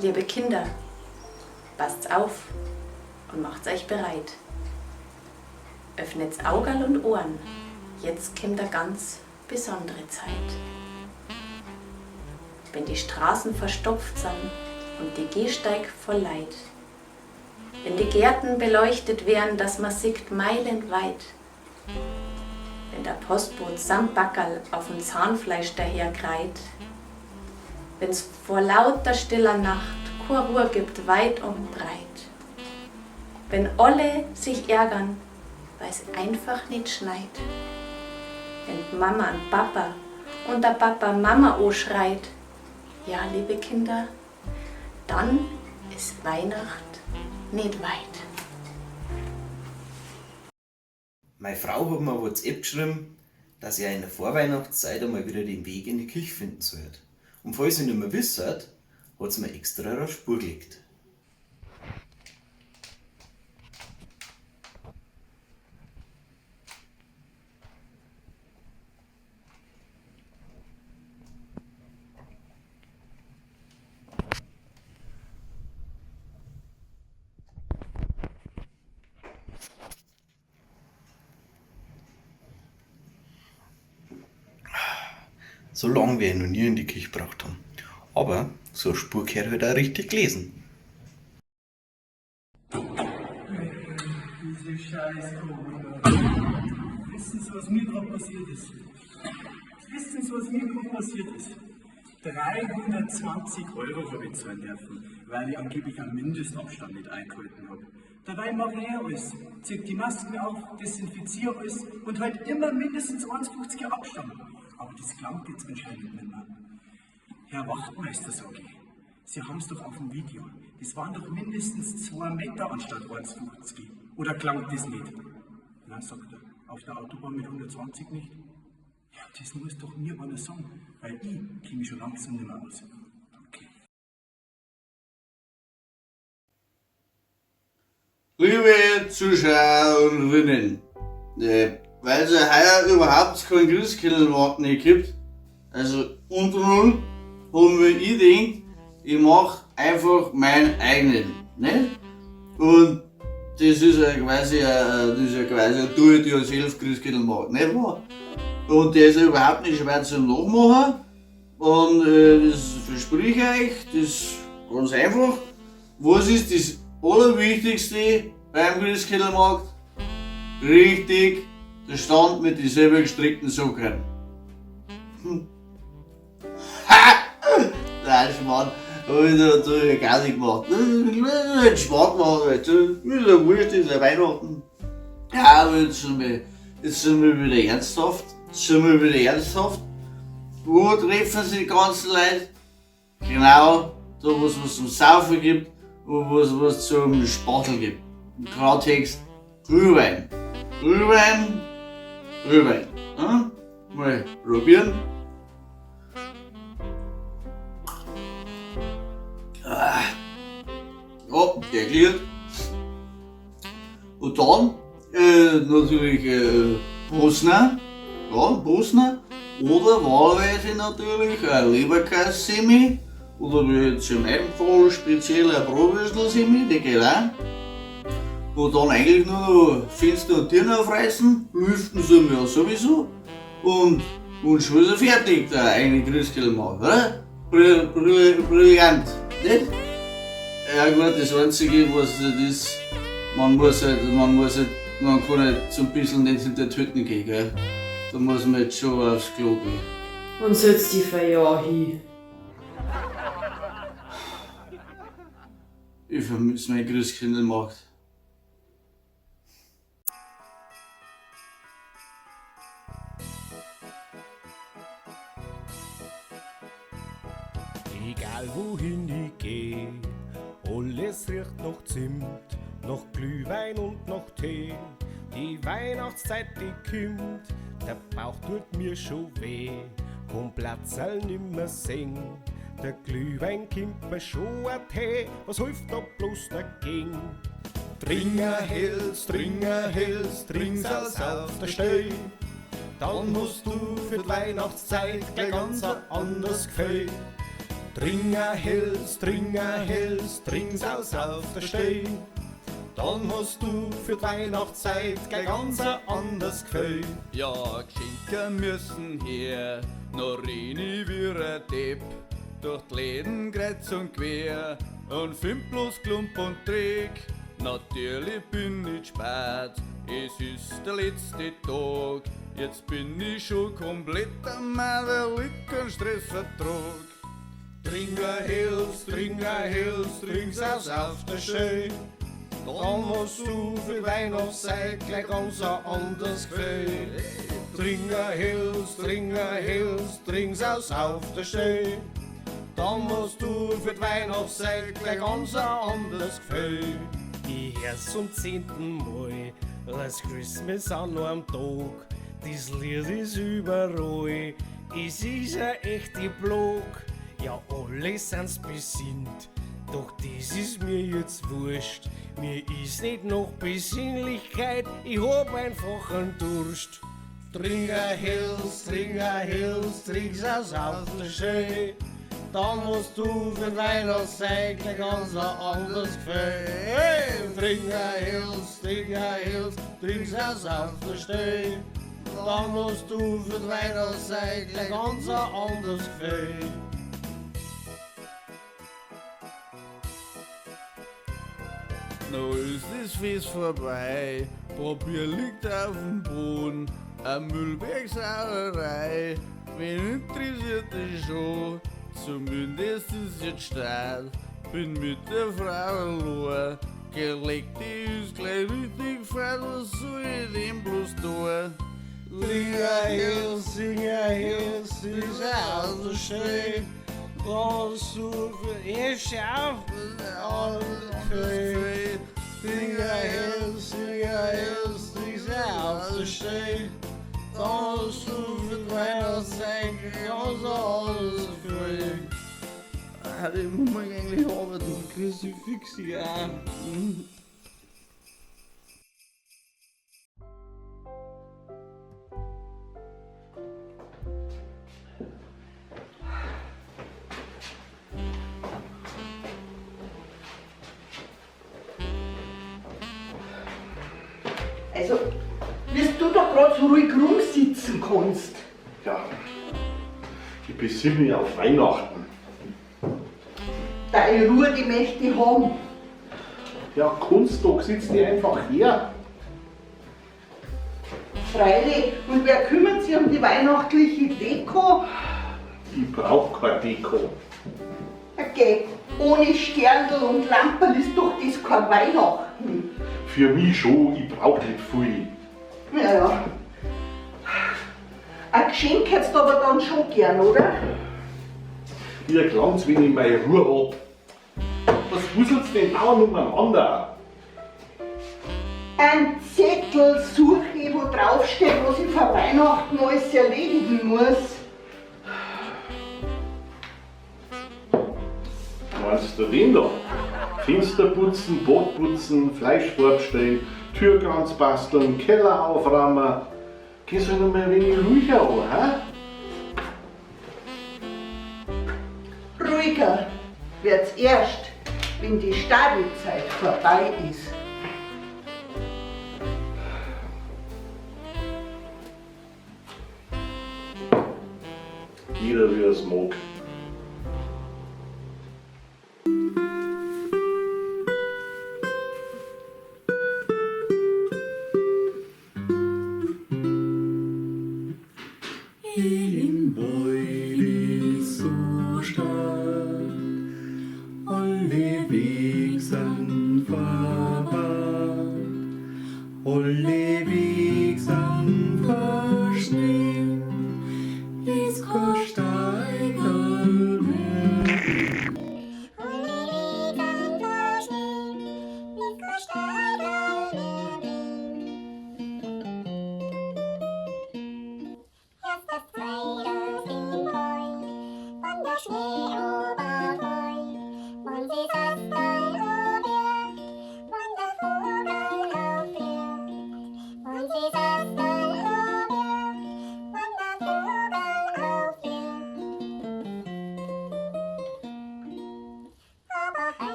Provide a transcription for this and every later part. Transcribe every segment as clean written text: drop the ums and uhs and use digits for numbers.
Liebe Kinder, passt's auf und macht's euch bereit. Öffnet's Augerl und Ohren, jetzt kimmt a ganz besondere Zeit. Wenn die Straßen verstopft san und die Gehsteig voll Leid. Wenn die Gärten beleuchtet werden, dass man sieht meilenweit. Wenn der Postbote samt Backerl auf dem Zahnfleisch daherkreit. Wenn's vor lauter stiller Nacht koa Ruhe gibt weit und breit. Wenn alle sich ärgern, weil's einfach nicht schneit. Wenn Mama an Papa und der Papa Mama schreit. Ja, liebe Kinder, dann ist Weihnacht nicht weit. Meine Frau hat mir WhatsApp geschrieben, dass ich in der Vorweihnachtszeit einmal wieder den Weg in die Küche finden sollte. Und falls ich nicht mehr wisset, hat sie mir extra eine Spur gelegt. So lange wie ich noch nie in die Küche gebracht haben. Aber so eine Spur gehört halt auch richtig gelesen. Diese scheiß Corona. Wissen Sie, was mir gerade passiert ist? Wissen Sie, was mir gerade passiert ist? 320 Euro habe ich zahlen dürfen, weil ich angeblich einen Mindestabstand nicht eingehalten habe. Dabei mache ich eh alles. Zieh die Masken auf, desinfiziere alles und halt immer mindestens 1,50 Abstand. Aber das gelangt jetzt anscheinend nicht mehr. Herr Wachtmeister, sag ich, Sie haben's doch auf dem Video. Das waren doch mindestens 2 Meter anstatt 1,50. Oder klangt das nicht? Na, sagt er, auf der Autobahn mit 120 nicht. Ja, das muss doch mir einer sagen, weil ich kenn mich schon langsam nicht mehr aus. Danke. Liebe Zuschauerinnen, weil es ja heuer überhaupt keinen Christkindlmarkt nicht gibt, also unter null, haben wir ich gedacht, ich mach einfach meinen eigenen, ne? Und das ist ja quasi ein, das ist ja quasi ein Do-it-yourself Christkindlmarkt, nicht wahr? Und der ist ja überhaupt nicht schwer zum Nachmachen. Und das verspreche ich euch, das ist ganz einfach. Was ist das Allerwichtigste beim Christkindlmarkt? Richtig, der Stand mit den selber gestrickten Socken. Ha! Nein, Schmarrn, hab ich da natürlich gar nicht gemacht. Das hat Spaß gemacht, weißt du. Ist ja wurscht, ist ja Weihnachten. Ja, aber jetzt sind wir wieder ernsthaft. Jetzt sind wir wieder ernsthaft. Wo treffen sich die ganzen Leute? Genau, da wo es was zum Saufen gibt und wo es was zum Spachteln gibt. Im Klartext, Glühwein. Glühwein, Glühwein. Hm? Mal probieren. Ah. Ja, der glüht. Und dann natürlich Bosner. Ja, Bosner. Oder wahlweise natürlich ein Leberkässemmel. Oder wie jetzt in meinem Fall speziell ein Bratwürstel-Semmel, die geht auch. Und dann eigentlich nur noch Fenster und Türen aufreißen, lüften soll man ja sowieso. Und schon ist er fertig, der eigene Christkindlmarkt, oder? Brillant, nicht? Ja gut, das Einzige, was das ist, man muss halt, man muss halt, man kann halt so ein bisschen nicht hinter die Hütten gehen, gell? Da muss man jetzt schon aufs Klo gehen. Und setz die Verjahr hin. Ich vermisse meinen Christkindlmarkt. Egal wohin ich geh, alles riecht nach Zimt, nach Glühwein und nach Tee. Die Weihnachtszeit, die kommt, der Bauch tut mir schon weh. Kein Platzerl nimmer sehen, der Glühwein kommt mir schon ein Tee. Was hilft da bloß dagegen? Trink ein Helles, trink ein Helles, trink's alles auf der Stelle. Dann hast du für die Weihnachtszeit gleich ganz ein anderes Gefühl. Trink ein Helles, trink ein Helles, trink's aus auf der Steh. Dann hast du für die Weihnachtszeit gleich ganz ein anderes Gefühl. Ja, Geschenke müssen her, noch renn ich wie ein Depp. Durch die Läden kreuz und quer und find bloß Klump und Dreck. Natürlich bin ich spät, es ist der letzte Tag. Jetzt bin ich schon komplett am weil ich keinen Stress vertrag. Trink ein Helles, trink ein Helles, trink's aus auf der Schön. Dann hast du für die Weihnachtszeit gleich ganz ein anderes Gefühl. Trink ein Helles, trink ein Helles, trink's aus auf der Schön. Dann hast du für die Weihnachtszeit gleich ganz ein anderes Gefühl. Ich hör's zum 10. Mal, Last Christmas an einem Tag. Das Lied ist überall, es ist ein echte Blog. Ja, alle sind's besinnt, doch das ist mir jetzt wurscht. Mir ist nicht noch Besinnlichkeit, ich hab einfach einen Durst. Trink ein Helles, trink ein Helles, trink's aus auf der Schön. Dann hast du für Weihnachtszeit gleich ganz ein anderes Gefühl. Hey, trink ein Helles, trink ein Helles, trink's aus auf der Steh. Dann hast du für Weihnachtszeit gleich ganz ein anderes Gefühl. Noch ist das Fest vorbei, Papier liegt auf dem Boden, eine Müllbergsauerei. Wen interessiert das schon? Zumindest ist jetzt Start. Bin mit der Frau allein. Gelegt, die ist gleich richtig fett, was soll ich denn bloß tun? Trink ein Helles, sing ein Helles, ist auch so schön. Was du für ich auf Trink ein Helles, sing ein Helles, ist auch so schön. Was du für Weihnachtszeit ganz anderes Gefühl. Ah, ich muss morgen eigentlich arbeiten, Kruzifix, ja. Also, wie du da grad so ruhig rumsitzen kannst. Ja, ich besinne mich auf Weihnachten. Deine Ruhe, die möchte ich haben. Ja, Kunststock sitzt die einfach her. Freilich, und wer kümmert sich um die weihnachtliche Deko? Ich brauch keine Deko. Okay, ohne Sterndl und Lamperl ist doch das kein Weihnachten. Für mich schon, ich brauch nicht viel. Ja, ja. Ein Geschenk hättest du aber dann schon gern, oder? Mir klang's, wenn ich meine Ruhe hab. Was wuselt's denn dauernd umeinander? Ein Zettel suche ich, wo draufsteht, was ich vor Weihnachten alles erledigen muss. Meinst du den da? Fenster putzen, Bad putzen, Fleisch vorbestellen, Türkranz basteln, Keller aufräumen. Gehst du noch mal ein wenig ruhiger an, hä? Ruhiger wird's erst, wenn die Stadizeit vorbei ist. Jeder wie er's mag. Im Wald ist so stark, alle Weg sind verbannt, alle Weg sind verschneit, ist kein Steiger.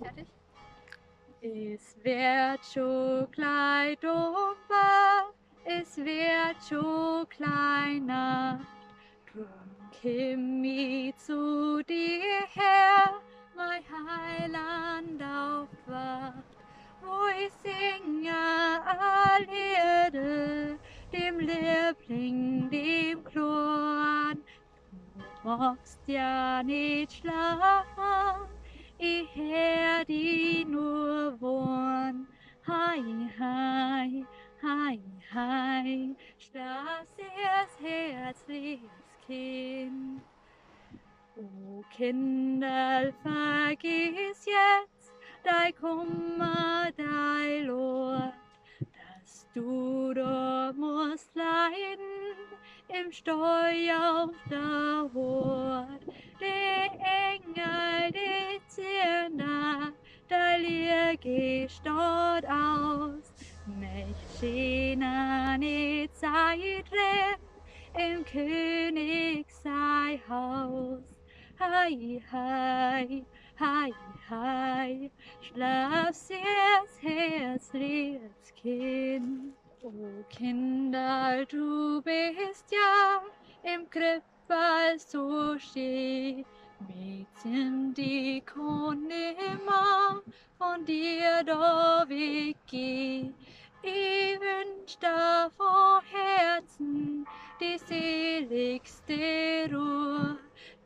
Fertig? Es wird schon klein dunkel, es wird schon klein Nacht. Drum komm ich zu dir her, mein Heiland aufwacht, wo ich singe all Erde, dem Liebling, dem Klon. Du magst ja nicht schlafen, ich hör di nur wohn. Hei, hei, hei, hei, schlaf süß Herz, liebes Kind. O Kinderl, vergiss jetzt dei Kummer, dei Lord, dass du da musst leiden im Steu auf der Hort. Die Engel, die ziehen da, da lieg ich dort aus. Möcht schöner nicht Zeit im König sei Haus. Hei, hei, hei, hei, schlaf süß Herz, liebes Kind. O Kinder, du bist ja im Krippal so schön. Mädchen, die kon nimmer von dir da weggeh. Ich wünsch da von Herzen die seligste Ruhe,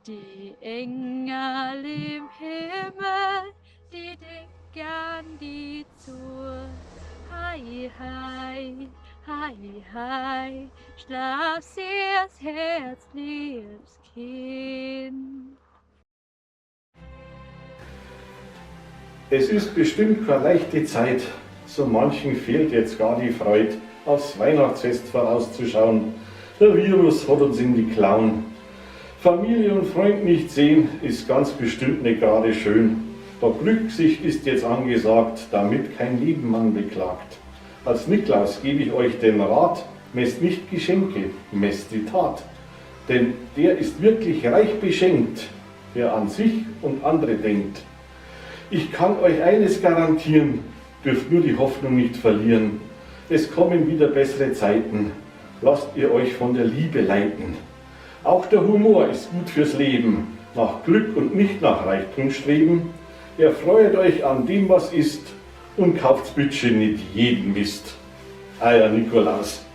die Engel im Himmel, die decken die zu. Hei, hei, hei, hei, schlaf süß Herz, liebes Kind. Es ist bestimmt keine leichte Zeit, so manchen fehlt jetzt gar die Freud, aufs Weihnachtsfest vorauszuschauen. Der Virus hat uns in die Klauen. Familie und Freund nicht sehen, ist ganz bestimmt nicht gerade schön. Doch Glücksicht ist jetzt angesagt, damit kein Nebenmann beklagt. Als Niklaus gebe ich euch den Rat, messt nicht Geschenke, messt die Tat. Denn der ist wirklich reich beschenkt, wer an sich und andere denkt. Ich kann euch eines garantieren, dürft nur die Hoffnung nicht verlieren. Es kommen wieder bessere Zeiten, lasst ihr euch von der Liebe leiten. Auch der Humor ist gut fürs Leben, nach Glück und nicht nach Reichtum streben. Erfreut euch an dem, was ist, und kauft's bitte nicht jeden Mist. Euer Nikolaus.